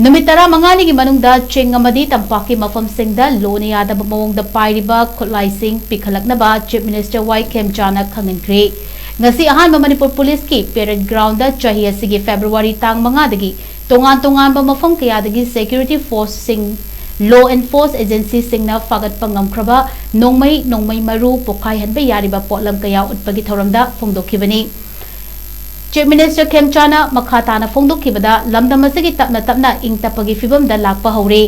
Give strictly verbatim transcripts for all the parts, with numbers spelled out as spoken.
ꯅꯨꯃꯤꯠ ꯇꯔꯥꯃꯉꯥꯅꯤꯒꯤ ꯃꯅꯨꯡꯗ ꯆꯤꯡ ꯑꯃꯗꯤ ꯇꯝꯄꯥꯛꯀꯤ ꯃꯐꯝꯁꯤꯡꯗ ꯂꯣꯅ ꯌꯥꯗꯕ ꯃꯑꯣꯡꯗ ꯄꯥꯏꯔꯤꯕ ꯈꯨꯠꯂꯥꯏꯁꯤꯡ ꯄꯤꯈꯠꯂꯛꯅꯕ Chief Minister ꯋꯥꯏ ꯈꯦꯝꯆꯥꯅ ꯈꯪꯍꯟꯈ꯭ꯔꯦ꯫ ꯉꯁꯤ ꯑꯍꯥꯟꯕ ꯃꯅꯤꯄꯨꯔ ꯄꯨꯂꯤꯁꯀꯤ parade groundꯗ ꯆꯍꯤ ꯑꯁꯤꯒꯤ February ꯇꯥꯡ ꯃꯉꯥꯗꯒꯤ ꯇꯣꯉꯥꯟ ꯇꯣꯉꯥꯟꯕ ꯃꯐꯝ ꯀꯌꯥꯗꯒꯤ security forceꯁꯤꯡ, law enforce agencyꯁꯤꯡꯅ ꯐꯥꯒꯠꯄ ꯉꯝꯈ꯭ꯔꯕ ꯅꯣꯡꯃꯩ, ꯅꯣꯡꯃꯩ ꯃꯔꯨ ꯄꯣꯈꯥꯏꯍꯟꯕ ꯌꯥꯔꯤꯕ ꯄꯣꯠꯂꯝ ꯀꯌꯥ ꯎꯠꯄꯒꯤ ꯊꯧꯔꯝꯗ ꯐꯣꯡꯗꯣꯛꯈꯤꯕꯅꯤ꯫ Chief Minister ꯈꯦꯝꯆꯥꯅ ꯃꯈꯥ ꯇꯥꯅ ꯐꯣꯡꯗꯣꯛꯈꯤꯕꯗ, ꯂꯝꯗꯝ ꯑꯁꯤꯒꯤ ꯇꯞꯅ ꯇꯞꯅ ꯏꯪ ꯇꯞꯄꯒꯤ ꯐꯤꯕꯝꯗ ꯂꯥꯛꯄ ꯍꯧꯔꯦ꯫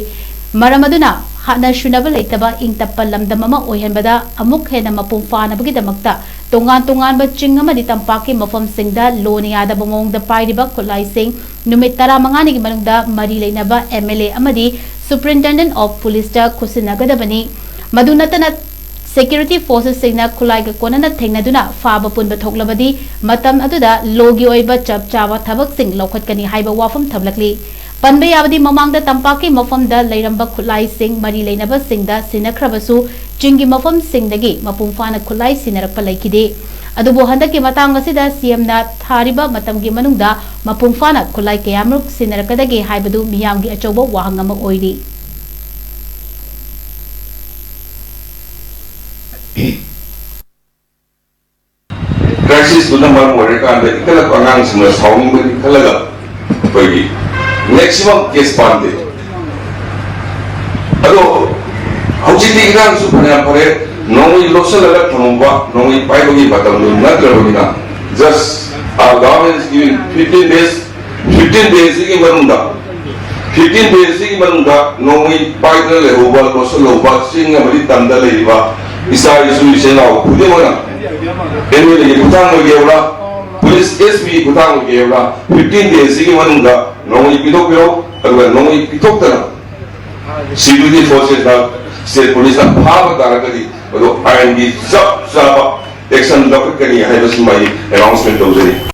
ꯃꯔꯝ ꯑꯗꯨꯅ ꯍꯥꯠꯅ ꯁꯨꯅꯕ ꯂꯩꯇꯕ ꯏꯪ ꯇꯞꯄ ꯂꯝꯗꯝ ꯑꯃ ꯑꯣꯏꯍꯟꯕꯗ ꯑꯃꯨꯛ ꯍꯦꯟꯅ ꯃꯄꯨꯡ ꯐꯥꯅꯕꯒꯤꯗꯃꯛꯇ ꯇꯣꯉꯥꯟ ꯇꯣꯉꯥꯟꯕ ꯆꯤꯡ ꯑꯃꯗꯤ ꯇꯝꯄꯥꯛꯀꯤ ꯃꯐꯝꯁꯤꯡꯗ ꯂꯣꯅ ꯌꯥꯗꯕ ꯃꯑꯣꯡꯗ ꯄꯥꯏꯔꯤꯕ ꯈꯨꯠꯂꯥꯏꯁꯤꯡ ꯅꯨꯃꯤꯠ ꯇꯔꯥꯃꯉꯥꯅꯤꯒꯤ ꯃꯅꯨꯡꯗ ꯃꯔꯤ ꯂꯩꯅꯕ M L A ꯑꯃꯗꯤ Superintendent of Policeꯇ ꯈꯨꯠꯁꯤꯟꯅꯒꯗꯕꯅꯤ꯫ ꯃꯗꯨ ꯅꯠꯇꯅ, security forcesꯁꯤꯡꯅ ꯈꯨꯠꯂꯥꯏꯒ ꯀꯣꯟꯅꯅ ꯊꯦꯡꯅꯗꯨꯅ ꯐꯥꯕ ꯄꯨꯟꯕ ꯊꯣꯛꯂꯕꯗꯤ, ꯃꯇꯝ ꯑꯗꯨꯗ lawꯒꯤ ꯑꯣꯏꯕ ꯆꯞ ꯆꯥꯕ ꯊꯕꯛꯁꯤꯡ ꯂꯧꯈꯠꯀꯅꯤ ꯍꯥꯏꯕ ꯋꯥꯐꯝ ꯊꯝꯂꯛꯂꯤ꯫ ꯄꯟꯕ ꯌꯥꯕꯗꯤ, ꯃꯃꯥꯡꯗ ꯇꯝꯄꯥꯛꯀꯤ ꯃꯐꯝꯗ ꯂꯩꯔꯝꯕ ꯈꯨꯠꯂꯥꯏꯁꯤꯡ ꯃꯔꯤ ꯂꯩꯅꯕꯁꯤꯡꯗ ꯁꯤꯟꯅꯈ꯭ꯔꯕꯁꯨ, ꯆꯤꯡꯒꯤ ꯃꯐꯝꯁꯤꯡꯗꯒꯤ ꯃꯄꯨꯡ ꯐꯥꯅ ꯈꯨꯠꯂꯥꯏ ꯁꯤꯟꯅꯔꯛꯄ ꯂꯩꯈꯤꯗꯦ꯫ ꯑꯗꯨꯕꯨ ꯍꯟꯗꯛꯀꯤ ꯃꯇꯥꯡ ꯑꯁꯤꯗ CMꯅ ꯊꯥꯔꯤꯕ ꯃꯇꯝꯒꯤ ꯃꯅꯨꯡꯗ ꯃꯄꯨꯡ ꯐꯥꯅ ꯈꯨꯠꯂꯥꯏ ꯀꯌꯥꯃꯔꯨꯛ ꯁꯤꯟꯅꯔꯛꯀꯗꯒꯦ ꯍꯥꯏꯕꯗꯨ ꯃꯤꯌꯥꯝꯒꯤ ꯑꯆꯧꯕ ꯋꯥꯍꯪ ꯑꯃ ꯑꯣꯏꯔꯤ꯫ Crisisꯇꯨꯅ ꯃꯔꯝ ꯑꯣꯏꯔꯀꯥꯟꯗ ꯏꯟꯈꯠꯂꯛꯄ ꯑꯉꯥꯡꯁꯤꯡꯅ ꯁꯥꯎꯅꯤꯡꯕꯒꯤ ꯈꯜꯂꯒ ꯑꯩꯈꯣꯏꯒꯤ maximum case ꯄꯥꯟꯗꯦ꯫ ꯑꯗꯣ ꯍꯧꯖꯤꯛꯇꯤ ꯏꯔꯥꯡꯁꯨ ꯐꯅꯌꯥꯝ ꯐꯔꯦ, ꯅꯣꯡꯃꯩ ꯂꯧꯁꯤꯜꯂꯒ ꯊꯝꯃꯝꯕ, ꯅꯣꯡꯃꯩ ꯄꯥꯏꯕꯒꯤ ꯃꯇꯝꯗꯨ ꯅꯠꯇ꯭ꯔꯕꯅꯤꯅ, just our government is giving fifteen days, fifteen daysꯁꯤꯒꯤ ꯃꯅꯨꯡꯗ, fifteen daysꯁꯤꯒꯤ ꯃꯅꯨꯡꯗ ꯅꯣꯡꯃꯩ ꯄꯥꯏꯗꯨꯅ ꯂꯩꯍꯧꯕ, ꯂꯧꯁꯤꯜꯍꯧꯕ ꯆꯤꯡ ꯑꯃꯗꯤ ꯇꯝꯗ ꯂꯩꯔꯤꯕ ꯏꯆꯥ ꯏꯁꯨ ꯏꯆꯤꯜ ꯏꯅꯥꯎ ꯈꯨꯗꯤꯡꯃꯛꯅ MLAꯒꯤ ꯈꯨꯠꯊꯥꯡ ꯑꯣꯏꯒꯦ ꯍꯥꯏꯕ꯭ꯔꯥ, police SPꯒꯤ ꯈꯨꯠꯊꯥꯡ ꯑꯣꯏꯒꯦ ꯍꯥꯏꯕ꯭ꯔꯥ, fifteen daysꯁꯤꯒꯤ ꯃꯅꯨꯡꯗ ꯅꯣꯡꯃꯩ ꯄꯤꯊꯣꯛꯄꯤꯔꯣ, ꯑꯗꯨꯒ ꯅꯣꯡꯃꯩ ꯄꯤꯊꯣꯛꯇꯅ security forcesꯅ, state policeꯅ ꯐꯥꯕ ꯇꯥꯔꯒꯗꯤ ꯃꯗꯨ ꯑꯥꯏꯟꯒꯤ ꯆꯞ ꯆꯥꯕ action ꯂꯧꯈꯠꯀꯅꯤ ꯍꯥꯏꯕꯁꯤꯃ ꯑꯩ announcement ꯇꯧꯖꯔꯤ꯫